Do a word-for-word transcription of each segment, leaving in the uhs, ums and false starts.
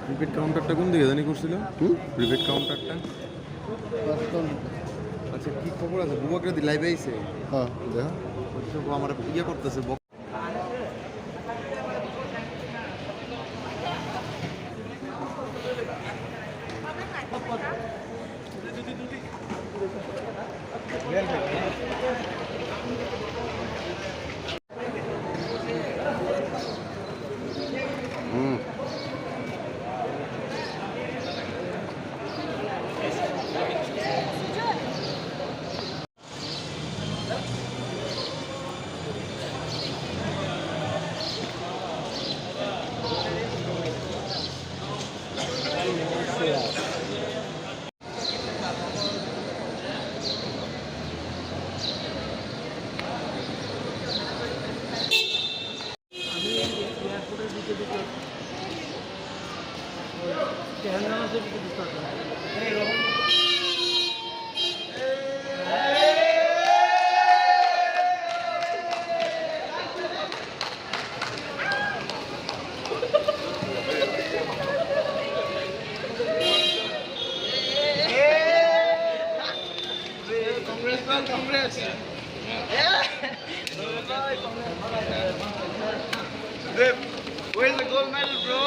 প্রিপেড কাউন্টারটা কোন দিকে জানি করছিল? হুম? প্রিপেড কাউন্টারটা? আচ্ছা, কি খবর আছে? বুবাকরা দি লাইভে আইছে? হ্যাঁ, দেখা। ওই তো আমার ইয়ে করতেছে, বক- Congrats, man, congrats. Where's the gold medal, bro?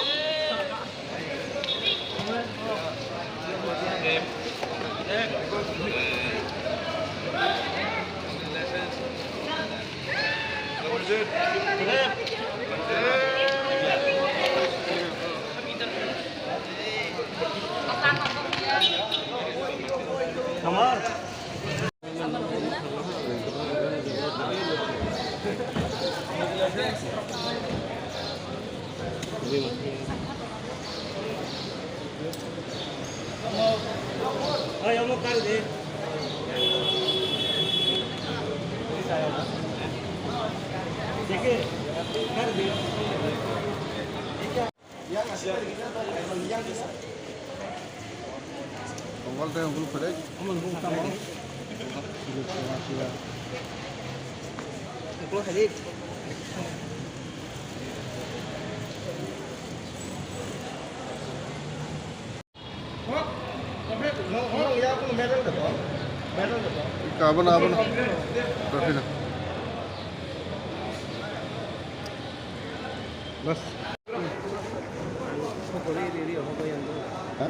Ongol tei ongol kwrwi. Abono, abono. Trophy na. Bas. Ha?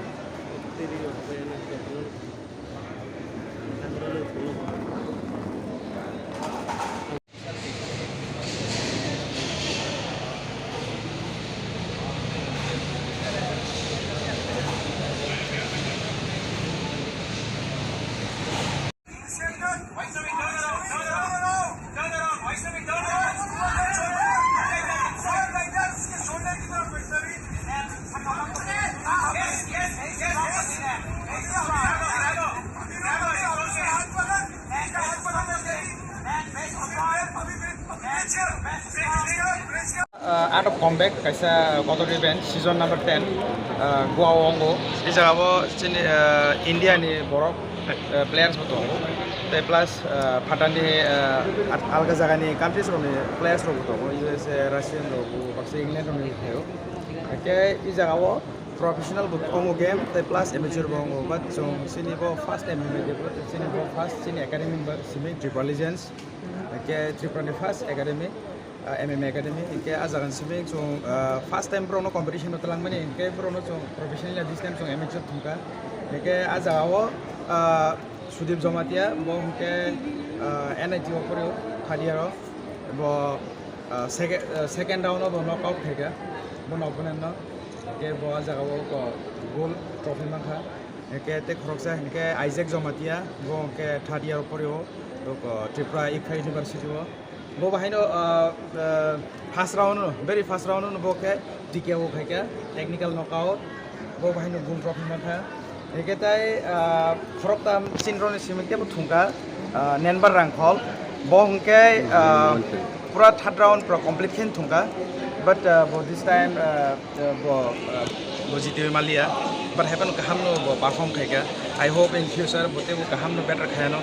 Ah, out of comeback kaisa kotor event, season number ten, ah, Goa o wngo. I jaga o chini, ah, India ni borok, ah, players bo tongo. Tei plus, ah, phatar ni, ah, alga jaga ni countries rok ni players rok bo tongo, U S A, Russian rok bo, baksa England rok ni thaio. Hwnkhe i jaga o professional bo tongo game, tei plus amateur bo wngo, but chwng chini bo first M M A debut, chini bo first chini academy bo simi Tripura Legends, hwnkhe Tripura ni first academy, ah, M M A academy, hwnkhe ah jaga ni simi chwng, ah, first time borok no competition o twlangmani, hwnkhe borok no chwng professional ya, this time chwng amateur thwngkha, hwnkhe ah jaga o, ah, Sudip Jamatia, bo hwnkhe, ah, N I T o pori o, third year o, bo, ah, second, ah, second round o bo knock out khaikha, bo no opponent no. Hwnkhe bo ah jaga o, o gold trophy mankha. Hwnkhe tei khoroksa hwnkhe Isaac Jamatia, bo hwnkhe third year o pori o, o Tripura Ikha University o. Bo bahaino, ah, ah, first round o, very first round o bo khe T K O khaikha, technical knockout. Bo bahaino gold trophy mankha. Hwnkhe tei, ah, khoroktham chini rokni simi teibo thwngkha, ah, Nenbar Rangkhol. Bo hwnkhe, ah, pura third round pura complete khe thwngkha. But uh, bo this time uh, uh, bo uh, bo jitiwi maliya. But happen kaham no bo perform khaika. I hope in future bo tebo kaham no better khayano.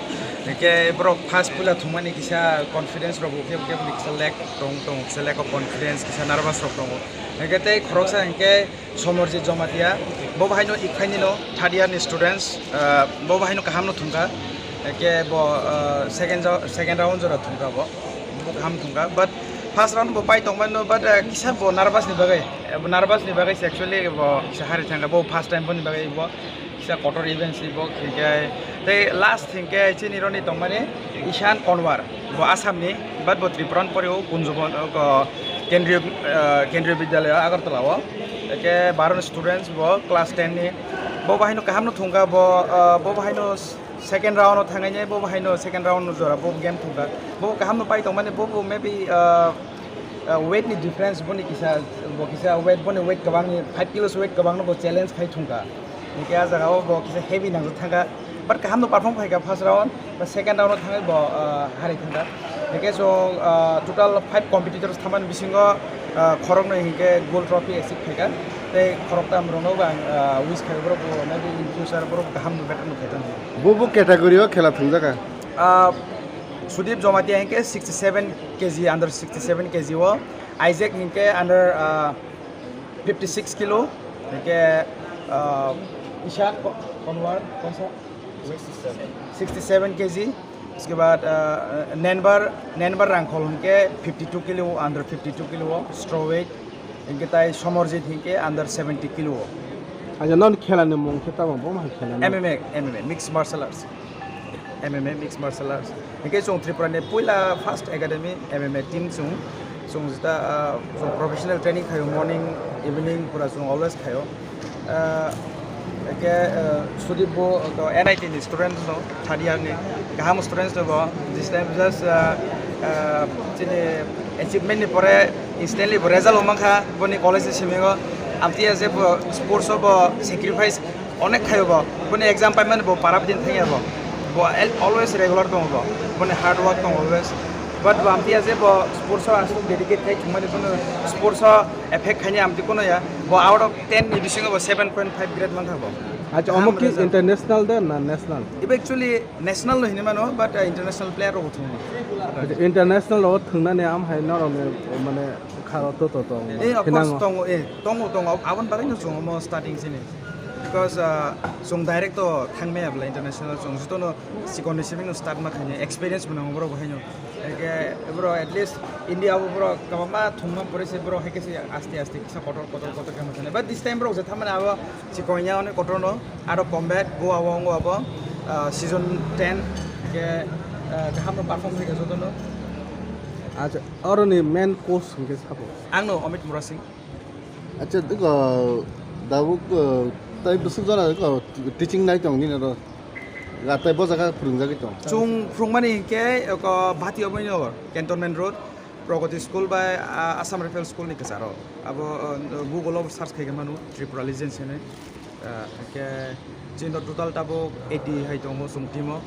Ke borok first pula thumani kisa confidence rok bo ke ke kisa lack tong tong kisa lack of confidence kisa nervous rok tongo. Ke tei khoroksa ke Somorjit Jomatia, bo bahaino ikhaini no third year ni students, uh, bo bahaino kaham no thungkha. Ke bo uh, second second round jora thungkha bo. Bo kaham thungkha. But first round bo pai tongmani no, but uh, kisa bo nervous ni bagwi, bo nervous ni bagwi se actually bo kisa hari thangkha, bo first time boni bagwi bo kisa kotor event si bo, hinkhe tei last hinkhe chini roni tongmani Ishan Konwar, bo Assam ni, but bo Tripura ni pore o Kunjubon, o, Kendriya, uh, Kendriya Vidyalaya Agartala o, ke baro students bo class ten ni, bo bahaino kaham no thungkha, bo uh, bo bahaino second round o thangainai, bo bahaino second round no jora bo game thungkha. Bo kaham no pai tongmani, bo bo maybe uh, uh, weight ni difference boni kisa, bo kisa weight, boni weight kwbang ni five kilos weight kwbang no bo challenge khai thungkha. Hinkhe a jaga o bo kisa heavy nangjak thangkha. But kaham no perform khaikha first round, but second round o thangwi bo uh, hari thangkha. Hinkhe so uh, total five competitors thamani bisingo uh, khoroknwi hinkhe gold trophy achieve khaikha. Tei khoroktam rokno bo ang uh, wish khaio, borok bo maybe in future borok kaham no better no khaithang. Bo bo category o khela thungjaka. Uh, Sudip Jomatia hinkhe sixty seven K G, under sixty seven K G o, Isaac hinkhe under uh, fifty six kilo, hinkhe uh, Isha Ko- Konwar konsa sixty seven K G, uske baad uh, Nenbar Nenbar Rangkhol hinkhe fifty two kilo, under fifty two kilo o, strawweight. Hinkhe tai Somorjit hinkhe under seventy kilo o. Aja non khela ni mung khe tamo bo ma khela ni? M M A, M M A, mixed martial arts. M M A, mixed martial arts. Hinkhe chwng Tripura ni puila first academy M M A team chwng. Chwng jeta, ah, chwng professional training khaio, morning, evening pura chwng always khaio. Ah, ke, ah, Sudip bo to N I T ni student no, third year ni. Kaham students no bo. This time just, ah, ah, chini achievement ni pore instantly bo result bo mankha, boni college ni simi o. Amtwi je bo sports o bo sacrifice onek khaio bo. Boni exam paimani bo para bidin thangya bo. Bo al- always regular tongo bo. Boni hard work tongo always. But bo amtwi je bo sports o aswk dedicate khai thangmani bono sports o effect khaini amtwi kono ya. Bo out of ten ni bisingo bo seven point five grade mankha bo. Acha, omo ki international da na national? Ibo actually national no hinwi mano, but uh, international player rok thwngno. Acha, international rok thwngnani am hai norok ni mane kharo to to to. Eh, of course, tongo, eh, tongo, tongo. Aboni bagwi no chwng omo starting sini. Because uh, chwng direct to thangmaya bwla international, chwng jotono chikon ni simi no start ma khainai, experience bo nango borok bo haino. Eke bro, at least India o bro kwbangma thwngma pore se bro hai khe se aste aste kisa kotor kotor kotor khe machine. But this time bro je thamani abo chikon ya onek kotor no, aro combat Goa o wngo abo, ah, season ten ke, ah, kaham no perform khe jotono. Acha, oro ni main coach hwnkhe sabo? Ang no Amit Murasing. Acha, diko, dabuk, uh, tai bwswk jona diko teaching nai tong nini oro. Ga tai bo jaga phwrwngjagwi tong. Chwng phwrwngmani hinkhe oko Bhati Abhinaynagar, Cantonment Road, Pragati School bai, ah, Assam Rifle School ni kwcharo. Abo, uh, Google o search khaikhe manu, Tripura Legends hinwi. Ah, hinkhe chini total tabuk eighty hai tongo chwng team o.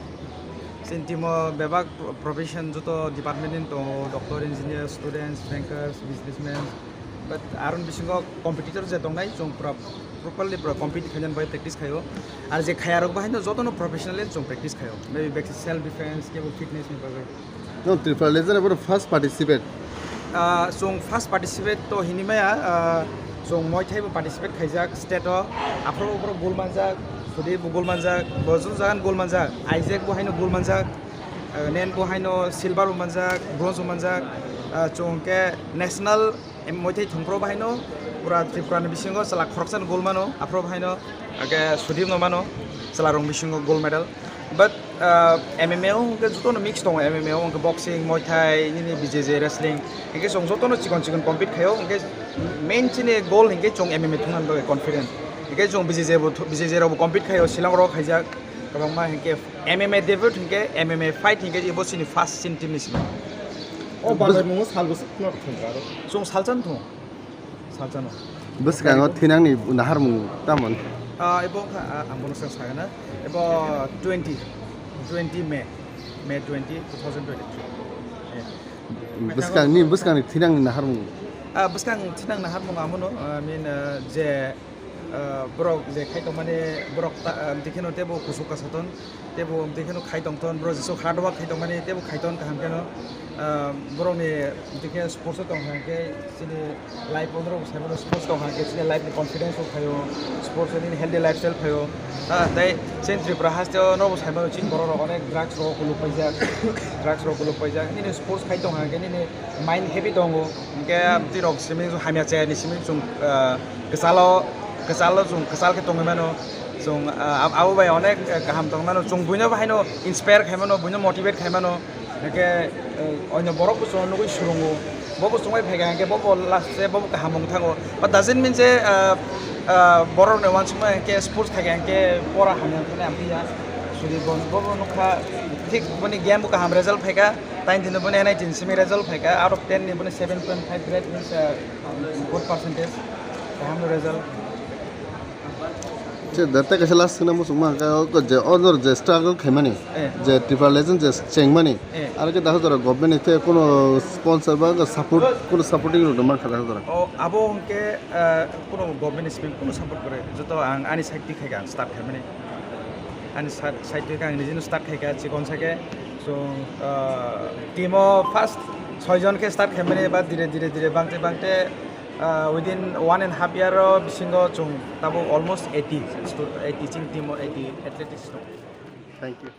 Chini team o bebak pro-, profession joto department ni tongo, doctor, engineer, students, bankers, businessmen. But aroni bisingo competitor je tongnai, chwng pura properly pura compete khainani bai practice khaio. Ar je khayarok bai no jotono professionally chwng practice khaio. Maybe back self defense, kebo fitness ni bagwi. No, Tripura Legend abo first participate. Ah, chwng first participate to hinwi maya, ah, chwng Muay Thai bo participate khaijak state o. Aphuru bo gold manjak, Sudip bo gold manjak, bo joto jagan gold manjak, Isaac bo haino gold manjak, ah, Nen bo haino silver bo manjak, bronze bo manjak, ah, chwng ke national Em, Muay Thai thwngphuru bahaino pura Tripura ni bisingo chwla khoroksa ni gold mano, aphuru bahaino age Sudip no mano chwla rong bisingo gold medal. But, ah, M M A o hwnkhe jotono mix tongo, M M A o hwnkhe boxing, Muay Thai, nini B J J wrestling, hwnkhe chwng jotono chikon chikon compete khaio, hwnkhe main chini goal hwnkhe chwng M M A thwngna bagwi confident. Hwnkhe chwng B J J bo thu-, B J J rok bo compete khaio, Shillong rok khaijak kwbangma, hwnkhe M M A debut hwnkhe, M M A fight hwnkhe ebo chini first chini team ni simi. O bus- bandai mungo sal bwswk no thwngkha aro. Chwng salsa no thung. Salsa no. Bwskango thinangni naharmung tamon? Ah, ebo wngkha, ah, ang bono swng sagana. Ebo twenty, twenty May, May twenty, two thousand twenty-three. Eh. Bwskangni, bwskangni thinangni naharmung? Ah, bwskang thinang naharmung amono, ah, I mean, ah, je, ah, borok je khai tongmani borok ta, ah, amtwi kheno teibo kuchuk kasaton, teibo amtwi kheno khai tongton, borok jesu hard work khai tongmani teibo khaiton kaham kheno, ah, borokni amtwi khe sports o tong kha khe chini life o norok sai mano sports tong kha khe chini life ni confidence rok phaio, sports o nini healthy lifestyle phaio, ah, tei chini Tripura haste o norok sai mano chini borok rok onek drugs rok kuluk paijak, drugs rok kuluk paijak, nini sports khai tong kha khe nini mind happy tongo. Hingke twi rok simi hamya chaya ni simi chwng, ah, kwchalo, kwchalo chwng kwchal khe tongwi mano. Chwng, ah, ab-, abo bai onek, eh, kaham tongwi mano. Chwng buino bo haino inspire khai mano, buino motivate khai mano. Hingke, eh, oino borok bo chwng nugwi swrwngo. Bo bo chwngbai phaikha hingke bo bo last se bo bo kaham wng thango. But doesn't mean je, ah, ah, borok ni uansukma hingke sports khaikha hingke pora hamya wng thani ang phiya. Suri bon bo bo nukha thik boni game bo kaham result phaikha. Tain dino boni N I T ni simi result phaikha, out of ten ni boni seven point five grade means, uh, good percentage. Kaham result. Che, da tei kaisa last swngna muchungma hwnka, o je honor je struggle khaimani, Eh. je Tripura Legend je chengmani, Eh. aro khe da jora government ni tei kuno sponsor ba support, kuno supporting rok mankha da jora. O, abo hwnkhe, uh, kuno government ni simi kuno support kwrwi, joto ang ani side thwi khaikha, ang start khaimani. Ani sa-, side thwi kha, ang nijino start khaikha, chikon sake. So, uh, team o first soi jon khe start khaimani, ba dire dire dire bangte bangte, uh, within one and half year o bisingo chwng tabuk almost eighty stu-, eighty chini team o eighty athletics dong. Thank you.